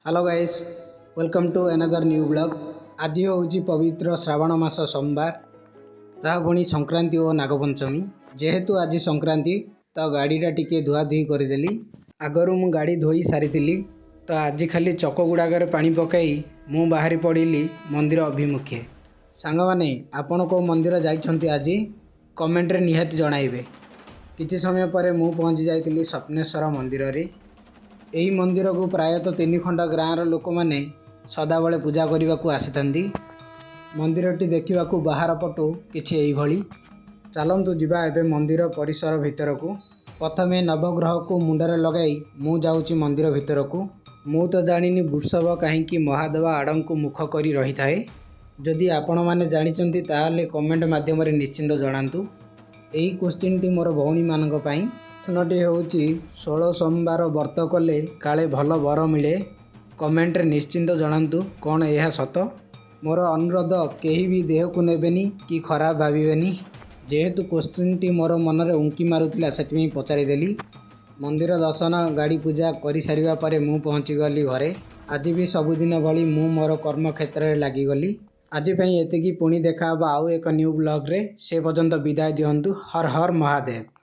Hello guys, welcome to another new vlog. ଆଜି ହେଉଛି ପବିତ୍ର ଶ୍ରାବଣ ମାସ ସୋମବାର, ତାହା ପୁଣି ସଂକ୍ରାନ୍ତି ଓ ନାଗପଞ୍ଚମୀ। ଯେହେତୁ ଆଜି ସଂକ୍ରାନ୍ତି, ତ ଗାଡ଼ିଟା ଟିକେ ଧୁଆଧୁଇ କରିଦେଲି। ଆଗରୁ ମୁଁ ଗାଡ଼ି ଧୋଇ ସାରିଥିଲି, ତ ଆଜି ଖାଲି ଚକ ଗୁଡ଼ାକରେ ପାଣି ପକାଇ ମୁଁ ବାହାରି ପଡ଼ିଲି ମନ୍ଦିର ଅଭିମୁଖେ। ସାଙ୍ଗମାନେ, ଆପଣ କେଉଁ ମନ୍ଦିର ଯାଇଛନ୍ତି ଆଜି, କମେଣ୍ଟରେ ନିହାତି ଜଣାଇବେ। କିଛି ସମୟ ପରେ ମୁଁ ପହଞ୍ଚି ଯାଇଥିଲି ସ୍ୱପ୍ନେଶ୍ୱର ମନ୍ଦିରରେ। ଏହି ମନ୍ଦିରକୁ ପ୍ରାୟତଃ ତିନି ଖଣ୍ଡ ଗାଁର ଲୋକମାନେ ସଦାବେଳେ ପୂଜା କରିବାକୁ ଆସିଥାନ୍ତି। ମନ୍ଦିରଟି ଦେଖିବାକୁ ବାହାର ପଟୁ କିଛି ଏଇଭଳି। ଚାଲନ୍ତୁ ଯିବା ଏବେ ମନ୍ଦିର ପରିସର ଭିତରକୁ। ପ୍ରଥମେ ନବଗ୍ରହକୁ ମୁଣ୍ଡରେ ଲଗାଇ ମୁଁ ଯାଉଛି ମନ୍ଦିର ଭିତରକୁ। ମୁଁ ତ ଜାଣିନି ବୃଷଭ କାହିଁକି ମହାଦେବ ଆଡ଼କୁ ମୁଖ କରି ରହିଥାଏ। ଯଦି ଆପଣମାନେ ଜାଣିଛନ୍ତି, ତାହେଲେ କମେଣ୍ଟ ମାଧ୍ୟମରେ ନିଶ୍ଚିନ୍ତ ଜଣାନ୍ତୁ। ଏହି କୋଶ୍ଚିନ୍ଟି ମୋର ଭଉଣୀମାନଙ୍କ ପାଇଁ। ପ୍ରଶ୍ନଟି ହେଉଛି, 16 ସୋମବାର ବ୍ରତ କଲେ କାଳେ ଭଲ ବର ମିଳେ। କମେଣ୍ଟରେ ନିଶ୍ଚିନ୍ତ ଜଣାନ୍ତୁ, କ'ଣ ଏହା ସତ? ମୋର ଅନୁରୋଧ, କେହି ବି ଦେହକୁ ନେବେନି କି ଖରାପ ଭାବିବେନି। ଯେହେତୁ କୋଶ୍ଚିନ୍ଟି ମୋର ମନରେ ଉଙ୍କି ମାରୁଥିଲା, ସେଥିପାଇଁ ପଚାରିଦେଲି। ମନ୍ଦିର ଦର୍ଶନ, ଗାଡ଼ି ପୂଜା କରିସାରିବା ପରେ ମୁଁ ପହଞ୍ଚିଗଲି ଘରେ। ଆଜି ବି ସବୁଦିନ ଭଳି ମୁଁ ମୋର କର୍ମକ୍ଷେତ୍ରରେ ଲାଗିଗଲି। ଆଜି ପାଇଁ ଏତିକି। ପୁଣି ଦେଖା ହେବ ଆଉ ଏକ ନ୍ୟୁ ବ୍ଲଗ୍ରେ। ସେ ପର୍ଯ୍ୟନ୍ତ ବିଦାୟ ଦିଅନ୍ତୁ। ହର ହର ମହାଦେବ।